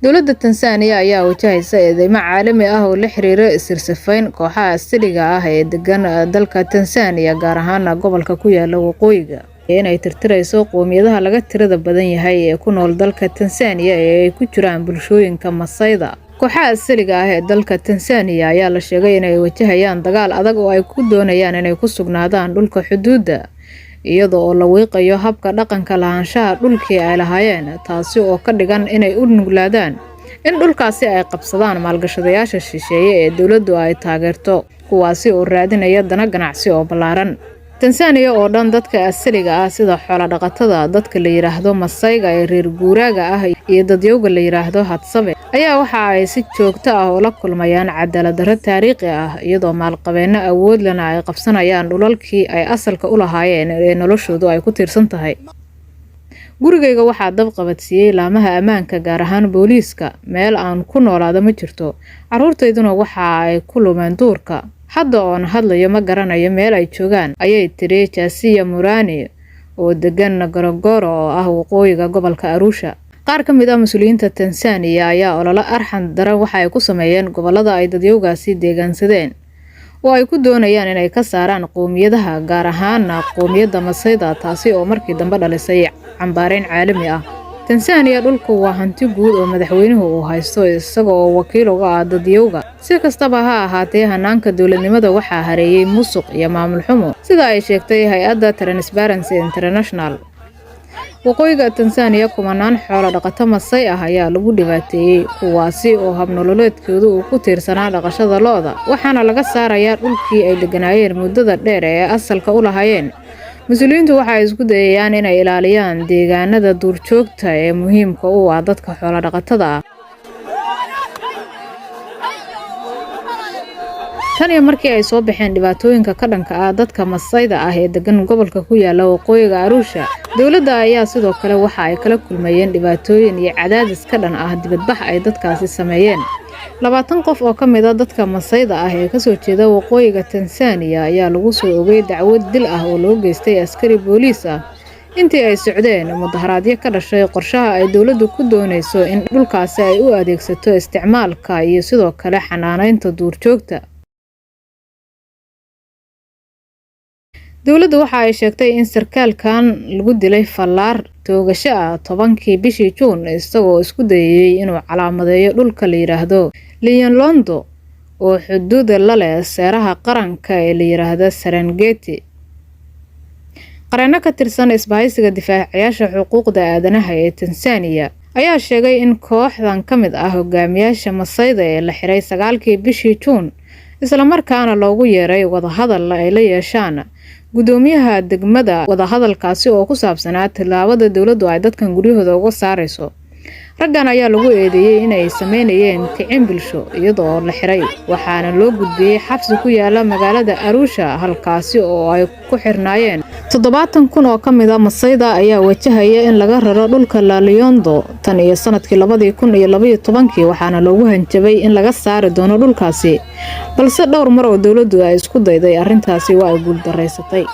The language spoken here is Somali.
Dowladda Tansaaniya ayaa wajahaysa eedeymo caalami ah oo la xiriira isirsifayn kooxaha asaliga ah ee degan dalka Tansaaniya, gaar ahaan gobolka ku yaala waqooyiga, inay tirtirayso qowmiyadaha laga tirada badan yahay ee ku nool dalka Tansaaniya ee ay ku jiraan bulshooyinka Masayda. Kooxaha asaliga ah ee dalka Tansaaniya ayaa la sheegay inay wajahayaan dagaal adag oo ay ku doonayaan inay ku sugnaadaan dhulka xuduudda, iyada oo la wiiqayo habka dhaqanka lahaanshaha dhulkii ay lahaayeen, taasi oo ka dhigan inay u nuglaadaan in dhulkaasi ay qabsadaan maalgashadayaasha shisheeye ee dowladdu ay taageerto, kuwaasi oo raadinaya dana ganacsi oo ballaaran. Tansaaniya oo dhan, dadka asaliga ah sida xoolo dhaqatada, dadka la yiraahdo Masayga ee reer guuraaga ah iyo dadyowga la yiraahdo Hadsabe ayaa waxa ay si joogto ah ula kulmayaan cadaalad darro taariikhi ah, iyadoo maalqabeeno awood lehna ay qabsanayaan dhulalkii ay asalka u lahaayeen ee noloshoodu ay ku tiirsan tahay. Gurigayga waxaa dab qabadsiiyey laamaha ammaanka, gaar ahaan booliiska. Meel aan ku noolaado ma jirto. Carruurtayduna waxa ay ku lumeen duurka. Hadda oon hadlayo ma garanayo meel ay joogaan, ayay tiri Jasiya Murani oo degan Ngorongoro oo ah waqooyiga gobolka Arusha. Qaar ka mid ah mas'uuliyiinta Tansaaniya ayaa olole arxan daran waxa ay ku sameeyeen gobolada ay dadyowgaasi deegaansadeen, oo ay ku doonayaan inay ka saaraan qowmiyadaha, gaar ahaan qowmiyadda Masayda, taasi oo markii dambe dhalisay cambaareyn caalami ah. Tansaaniya dhulku waa hanti guud oo madaxweynuhu uu haysto isaga oo wakiil uga ah dadyowga. Si kastaba ha ahaatee, hanaanka dowladnimada waxaa hareeyay musuq iyo maamul xumo, sida ay sheegtay hay'adda Transparency International. Waqooyiga Tansaaniya, kumanaan xoolo dhaqato Masay ah ayaa lagu dhibaateeyey, kuwaasi oo hab nololeedkoodu uu ku tiirsanaa dhaqashada lo'da, waxaana laga saarayaa dhulkii ay degganaayeen muddada dheer ee asalka u lahaayeen. Mas'uuliyiintu waxa ay isku dayayaan inay ilaaliyaan deegaanada duurjoogta ee muhiimka u ah dadka xoolo dhaqatada ah. Tan iyo markii ay soo baxeen dhibaatooyinka ka dhanka ah dadka Masayda ah ee degan gobolka ku yaala waqooyiga Arusha, dowladda ayaa sidoo kale waxa ay kala kulmayeen dhibaatooyin iyo cadaadis ka dhan ah dibadbax ay dadkaasi sameeyeen. 20 qof oo ka mid ah dadka Masayda ah ee kasoo jeeda waqooyiga Tansaaniya ayaa lagu soo oogay dacwad dil ah oo loo geystay askari booliis ah intii ay socdeen mudaharaadyo ka dhashay qorshaha ay dowladdu ku doonayso in dhulkaasi ay u adeegsato isticmaalka iyo sidoo kale xanaaneynta duurjoogta. Dowladdu waxa ay sheegtay in sarkaalkan lagu dilay fallaar toogasho ah 10-kii bishii Juun, isagoo isku dayayay inuu calaamadeeyo dhulka la yiraahdo Linyalondo oo xuduud la leh seeraha qaranka ee la yiraahdo Serengeti. Qareeno ka tirsan isbahaysiga difaacayaasha xuquuqda aadanaha ee Tansaaniya ayaa sheegay in kooxdan ka mid ah hogaamiyaasha Masayda ee la xiray 9-kii bishii Juun, isla markaana loogu yeeray wadahadal ay la yeeshaan guddoomiyaha degmada, wadahadalkaasi oo ku saabsanaa tallaabada dowladdu ay dadkan guryahooda uga saarayso. Raggan ayaa lagu eedeeyey inay sameynayeen kicin bulsho iyadoo la xiray, waxaana loo gudbiyey xabsi ku yaala magaalada Arusha, halkaasi oo ay ku xirnaayeen. 70,000 oo ka mid ah Masayda ayaa wajahaya in laga raro dhulka Loliondo tan iyo sanadkii 2012-kii, waxaana loogu hanjabay in laga saari doono dhulkaasi, balse dhowr mar oo dowladdu ay isku dayday arrintaasi waa ay guuldareysatay.